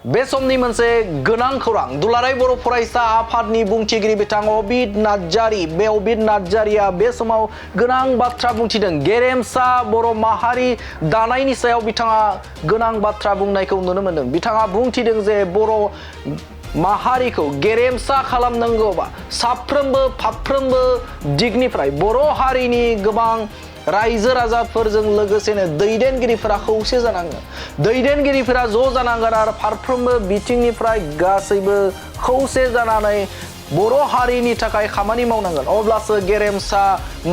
बे समनि मोनसे गोनां खौरां दुलाराय बर' फरायसा आफादनि बुंथिगिरि बिथां अबिद नार्जारी बे अबिद नार्जारीया बे समाव गोनां बाथ्रा बुंथिदों गेरेमसा बर' माहारि दानायनि सायाव बिथाङा गोनां बाथ्रा बुंनायखौ नुनो मोन्दों। बिथाङा बुंथिदों जे बर' माहारिखौ गेरेमसा खालामनांगौबा फाफ्रोमबो दिगनिफ्राय बर' हारिनि गोबां रायजो राजाफोरजों लोगोसेनो दैदेनगिरिफोरा खौसे जानांगोन। दैदेनगिरिफोरा ज' जानांगोन आरो फारफ्रोमबो बिथिंनिफ्राय गासैबो खौसे जानानै बर' हारिनि थाखाय खामानि मावनांगोन। अब्लासो गेरेमसा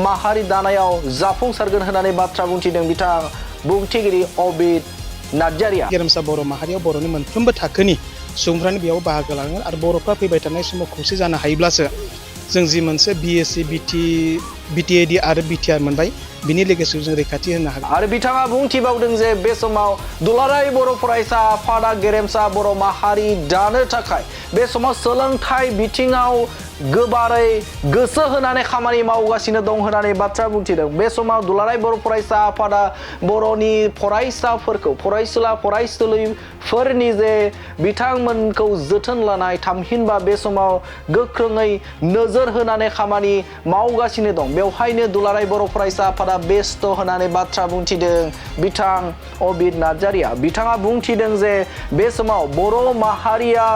माहारि दानायाव जाफुंसारगोन होननानै बाथ्रा बुंथिदों बिथां बुंथिगिरि अबिद नार्जारीया। गेरेमसा बर' माहारियाव बर'नि मोनफ्रोमबो थाखोनि सुबुंफ्रानो बेयाव बाहागो लानांगोन आरो बर'फ्रा फैबाय थानाय समाव खौसे जानो हायोब्लासो जों जि मोनसे बिएससि बिटिएडि आरो बिटिआर मोनबाय बिनि लेगेसिखौ जों रैखाथि होनो हागोन। आरो बिथाङा बुंथिबावदों जे बे समाव दुलाराय बर' फरायसा आफादा गेरेमसा बर' माहारि दानो थाखाय बे समाव सोलोंथाइ बिथिङाव गोबारै गोसो होनानै खामानि मावगासिनो दं होननानै बाथ्रा बुंथिदों। बे समाव दुलाराय बर' फरायसा आफादा बर'नि फरायसाफोरखौ फरायसुलिफोरनि जे बिथांमोनखौ जोथोन लानाय थामहिनबा बे समाव गोख्रोङै नोजोर होनानै खामानि मावगासिनो दं। बेवहायनो दुलाराय बर' फरायसा आफादा बेस्थ' होनानै बाथ्रा बुंथिदों बिथां अबिद नार्जारीया। बिथाङा बुंथिदों जे बे समाव बर' माहारिया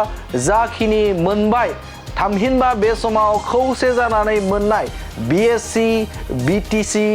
जाखिनि मोनबाय थामहिनबा बे समाव खौसे जानानै मोननाय बिएससि बिटिसि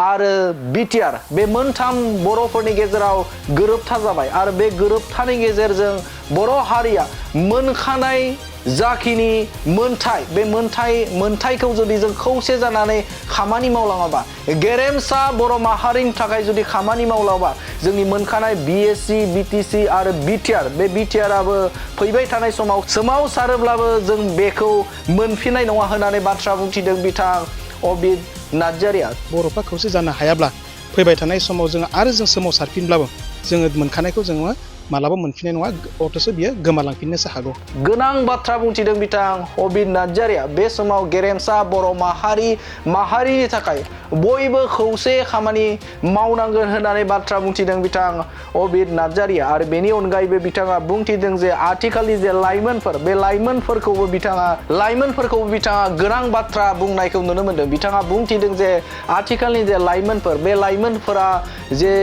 आरो बिटिआर बे मोनथाम बर'फोरनि गेजेराव गोरोबथा जाबाय आरो बे गोरोबथानि गेजेरजों बर' हारिया मोनखानाय जाखिनि मोनथाय बे मोनथायखौ जुदि जों खौसे जानानै खामानि मावलाङाबा गेरेमसा बर' माहारिनि थाखाय जुदि खामानि मावलाङाबा जोंनि मोनखानाय बिएससि बिटिसि आरो बिटिआर बे बिटिआराबो फैबाय थानाय समाव सोमावसारोब्लाबो जों बेखौ मोनफिननाय नङा होननानै बाथ्रा बुंथिदों बिथां अबिद नार्जारीया। बर'फ्रा खौसे जानो हायाब्ला फैबाय थानाय समाव जोङो आरो जों सोमावसारफिनब्लाबो जोङो मोनखानायखौ जोङो मालाबा मोनफिननाय नङा अथ'सो बियो गोमालांफिननोसो हागौ। गोनां बाथ्रा बुंथिदों बिथां अबिद नार्जारीया। बे समाव गेरेमसा बर' माहारिनि थाखाय बयबो खौसे खामानि मावनांगोन होननानै बाथ्रा बुंथिदों बिथां अबिद नार्जारीया। आरो बेनि अनगायैबो बिथाङा बुंथिदों जे आथिखालनि जे लाइमोनफोर बे लाइमोनफोरखौबो बिथाङा गोनां बाथ्रा बुंनायखौ नुनो मोन्दों। बिथाङा बुंथिदों जे आथिखालनि जे लाइमोनफोर बे लाइमोनफोरा जे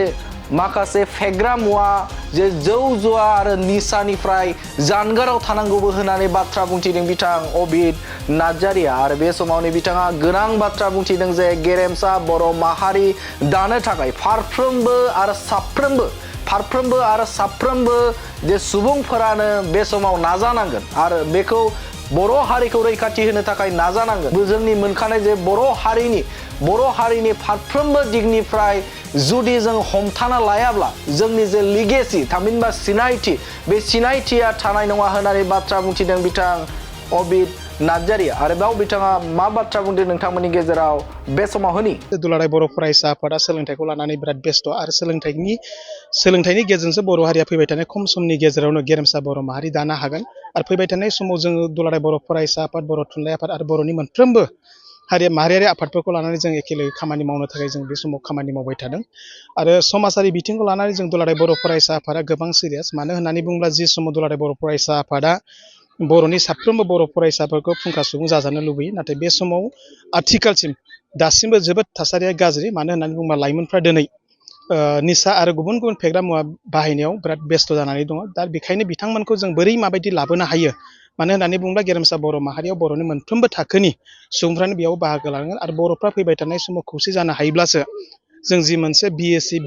माखासे फेग्रा मुवा जे जौ जुवा आरो निसानिफ्राय जानगाराव थानांगौबो होननानै बाथ्रा बुंथिदों बिथां अबिद नार्जारीया। आरो बे समावनो बिथाङा गोनां बाथ्रा बुंथिदों जे गेरेमसा बर' माहारि दानो थाखाय फारफ्रोमबो आरो साफ्रोमबो जे सुबुंफोरानो बे समाव नाजानांगोन आरो बेखौ बर' हारिखौ रैखाथि होनो थाखाय नाजानांगोन। जोंनि मोनखानाय जे बर' हारिनि फारफ्रोमबो दिगनिफ्राय जुदि जों हमथाना लायाब्ला जोंनि जे लिगेसि थामहिनबा सिनायथि बे सिनायथिया थानाय नङा होननानै बाथ्रा बुंथिदों बिथां अबिद नार्जारीया। आरो बेयाव बिथाङा मा बाथ्रा बुंदों नोंथांमोननि गेजेराव बे समाव होनि। दुलाराय बर' फरायसा आफादा सोलोंथाइखौ लानानै बिराद बेस्थ' आरो सोलोंथाइनि गेजेरजोंसो बर' हारिया फैबाय थानाय खम समनि गेजेरावनो गेरेमसा बर' माहारि दानो हागोन। आरो फैबाय थानाय समाव जोङो दुलाराय बर' फरायसा आफाद बर' थुनलाइ आफाद आरो बर'नि मोनफ्रोमबो माहारियारि आफादफोरखौ लानानै जों एखेलगे खामानि मावनो थाखाय जों बे समाव खामानि मावबाय थादों। आरो समाजारि बिथिंखौ लानानै जों दुलाराय बर' फरायसा आफादा गोबां सिरियास। मानो होननानै बुङोब्ला जि समाव दुलाराय बर' फरायसा आफादा बर'नि साफ्रोमबो बर' फरायसाफोरखौ फुंखा सुबुं जाजानो लुबैयो, नाथाय बे समाव आथिखालसिम दासिमबो जोबोद थासारिया गाज्रि। मानो होननानै बुङोब्ला लाइमोनफ्रा दिनै निसा आरो गुबुन फेग्रा मुवा बाहायनायाव बिराद बेस्थ' जानानै दङ। दा बेखायनो बिथांमोनखौ जों बोरै माबायदि लाबोनो हायो मानो होननानै बुङोब्ला गेरेमसा बर' माहारियाव बर'नि मोनफ्रोमबो थाखोनि सुबुंफ्रानो बेयाव बाहागो लानांगोन आरो बर'फ्रा फैबाय थानाय समाव खौसे जानो हायोब्लासो जों जि मोनसे बिएससि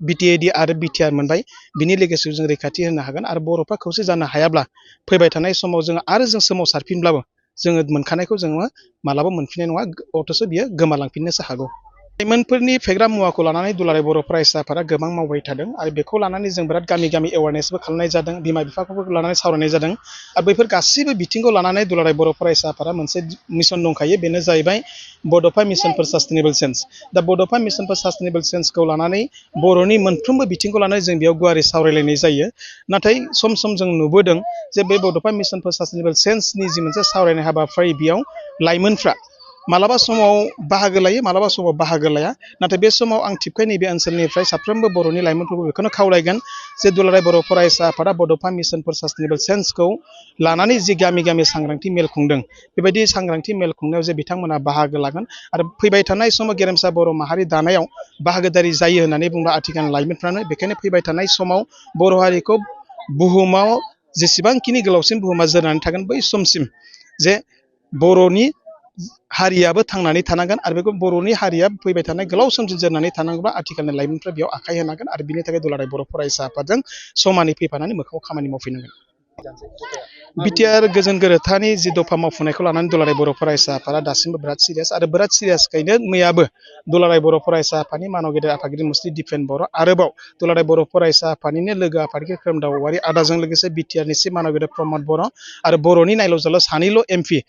बिटिएडि आरो बिटिआर मोनबाय बिनि लेगेसिखौ जों रैखाथि होनो हागोन। आरो बर'फ्रा खौसे जानो हायाब्ला फैबाय थानाय समाव जोङो आरो जों सोमावसारफिनब्लाबो जोङो मोनखानायखौ जोङो मालाबा मोनफिननाय नङा अथ'सो बियो गोमालांफिननोसो हागौ। लाइमोनफोरनि फेग्रा मुवाखौ लानानै दुलाराय बर' फरायसा आफादा गोबां मावबाय थादों आरो बेखौ लानानै जों बिराद गामि एवारनेसबो खालामनाय जादों, बिमा बिफाफोरखौ लानानै सावरायनाय जादों। आरो बैफोर गासैबो बिथिंखौ लानानै दुलाराय बर' फरायसा आफादा मोनसे मिशन दंखायो, बेनो जाहैबाय बड'फा मिशन फर सास्टेनेबल चेन्ज। दा बड'फा मिशन फर सास्टेनेबल चेन्जखौ लानानै बर'नि मोनफ्रोमबो बिथिंखौ लानानै जों बेयाव गुवारै सावरायलायनाय जायो। नाथाय सम जों नुबोदों जे बे बड'फा मिशन फर सास्टेनेबल चेन्जनि जि मोनसे सावरायनाय हाबाफारि बेयाव लाइमोनफ्रा मालाबा समाव बाहागो लायो मालाबा समाव बाहागो लाया नाथाय बे समाव आं थिबखाय नैबे ओनसोलनिफ्राय साफ्रोमबो बर'नि लाइमोनफोरखौ बेखौनो खावलायगोन जे दुलाराय बर' फरायसा आफादा बड'फा मिशन फर सास्टेनेबल चेन्जखौ लानानै जि गामि गामि सांग्रांथि मेल खुंदों बेबायदि सांग्रांथि मेल खुंनायाव जे बिथांमोना बाहागो लागोन आरो फैबाय थानाय समाव गेरेमसा बर' माहारि दानायाव बाहागोदारि जायो होननानै बुंब्ला आथिखालनि लाइमोनफ्रानो बेखायनो फैबाय थानाय समाव बर' हारिखौ बुहुमाव जेसेबांखिनि गोलावसिन बुहुमा जोरनानै थागोन बै समसिम जे बर'नि हारियाबो थांनानै थानांगोन आरो बेखौ बर'नि हारिया फैबाय थानाय गोलाव समसिम जोरनानै थानांगौब्ला आथिखालनि लाइमोनफ्रा बेयाव आखाइ होनांगोन आरो बिनि थाखाय दुलाराय बर' फरायसा आफादजों समानै फैफानानै मोखाङाव खामानि मावफैनांगोन। बिटिआर गोजोन गोरोबथानि जि दफा मावफुंनायखौ लानानै दुलाराय बर' फरायसा आफादा दासिमबो बिराद सिरियास आरो बिराद सिरियासखायनो मैयाबो दुलाराय बर' फरायसा आफादनि मानाव गेदेर आफादगिरि मुस्रि दिपेन बर' आरोबाव दुलाराय बर' फरायसा आफादनिनो लोगो आफादगिरि खोरोमदाव औवारि आदाजों लोगोसे बिटिआरनि सि मानाव गेदेर प्रमद बर' आरो बर'नि नायल' जाल' सानैल' एमपि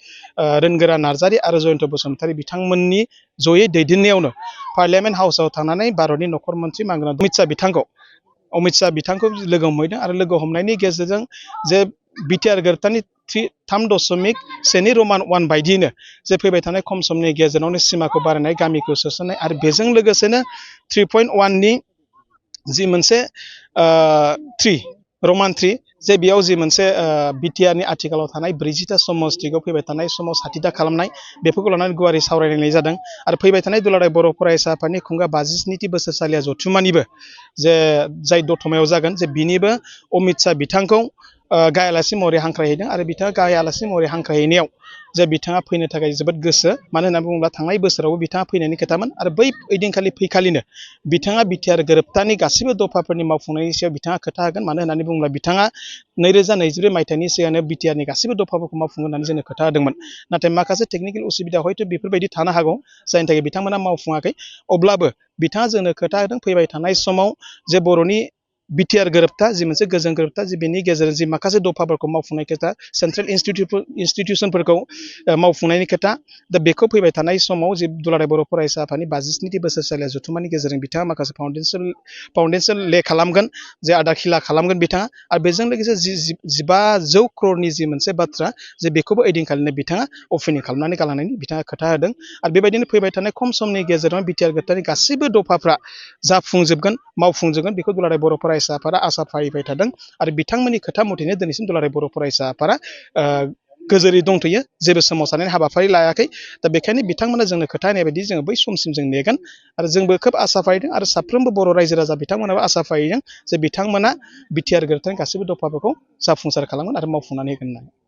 रोनगोरा नार्जारि आरो जयन्त बसुमतारी बिथांमोननि जयै दैदेननायावनो पार्लियामेन्ट हाउसाव थांनानै भारतनि नखर मन्त्रि मानगोनां अमित शाह बिथांखौ लोगो हमहैदों आरो लोगो हमनायनि गेजेरजों जे बिटिआर गोरोबथानि 3.1 रमान 1 बायदियैनो जे फैबाय थानाय खम समनि गेजेरावनो सिमाखौ बारायनाय गामिखौ सोसननाय आरो बेजों लोगोसेनो 3.1नि जि मोनसे 3 रमान 3 जे बेयाव जि मोनसे बिटिआरनि आथिखालाव थानाय 40टा समस्तिखौ फैबाय थानाय समाव 60टा खालामनाय बेफोरखौ लानानै गुवारै सावरायलायनाय जादों आरो फैबाय थानाय दुलाराय बर' फरायसा आफादनि खुंगा 57थि बोसोरसालिया जथुम्मानिबो जे जाय दतमायाव जागोन जे बिनिबो अमित शाह बिथांखौ गाहाय आलासि महरै हांख्रायहैदों आरो बिथाङा गाहाय आलासि महरै हांख्रायहैनायाव जे बिथाङा फैनो थाखाय जोबोद गोसो मानो होननानै बुङोब्ला थांनाय बोसोरावबो बिथाङा फैनायनि खोथामोन आरो बै ओइदिनखालि फैखालिनो बिथाङा बिटिआर गोरोबथानि गासैबो दफाफोरनि मावफुंनायनि सायाव बिथाङा खोथा होगोन मानो होननानै बुङोब्ला बिथाङा 2022 मायथाइनि सिगांनो बिटिआरनि गासैबो दफाफोरखौ मावफुंगोन होननानै जोंनो खोथा होदोंमोन नाथाय माखासे टेकनिकेल उसुबिदा हयथ' बेफोरबायदि थानो हागौ जायनि थाखाय बिथांमोना मावफुङाखै अब्लाबो बिथाङा जोंनो खोथा होदों फैबाय थानाय समाव जे बर'नि बिटिआर गोरोबथा जि मोनसे गोजोन गोरोबथा जि बेनि गेजेरजों जि माखासे दफाफोरखौ मावफुंनाय खोथा सेन्ट्रेल इन्स्टिटिउसनफोरखौ मावफुंनायनि खोथा दा बेखौ फैबाय थानाय समाव जि दुलाराय बर' फरायसा आफादनि 57थि बोसोरसालिया जथुम्मानि गेजेरजों बिथाङा माखासे फाउन्डेसन ले खालामगोन जे आदा खिला खालामगोन बिथाङा आरो बेजों लोगोसे 1500 crore जि मोनसे बाथ्रा जे बेखौबो ओइदिनखालिनो बिथाङा अपेनिं खालामनानै गालांनायनि बिथाङा खोथा होदों आरो बेबायदिनो फैबाय थानाय खम समनि गेजेराव बिटिआर गोरोबथानि गासैबो दफाफ्रा जाफुंजोबगोन मावफुंजोबगोन बेखौ दुलाराय बर' फरायसा आफादा आसा फारिबाय थादों आरो बिथांमोननि खोथा मथेनो दिनैसिम दुलाराय बर' फरायसा आफादा गोजोरै दंथ'यो जेबो सोमावसारनायनि हाबाफारि लायाखै दा बेखायनो बिथांमोना जोंनो खोथा होनाय बायदि जोङो बै समसिम जों नेगोन आरो जोंबो खोब आसा फारिदों आरो साफ्रोमबो बर' रायजो राजा बिथांमोनाबो आसा फारिदों जे बिथांमोना बिटिआर गोरोबथानि गासैबो दफाफोरखौ जाफुंसार खालामगोन आरो मावफुंनानै होगोन होननानै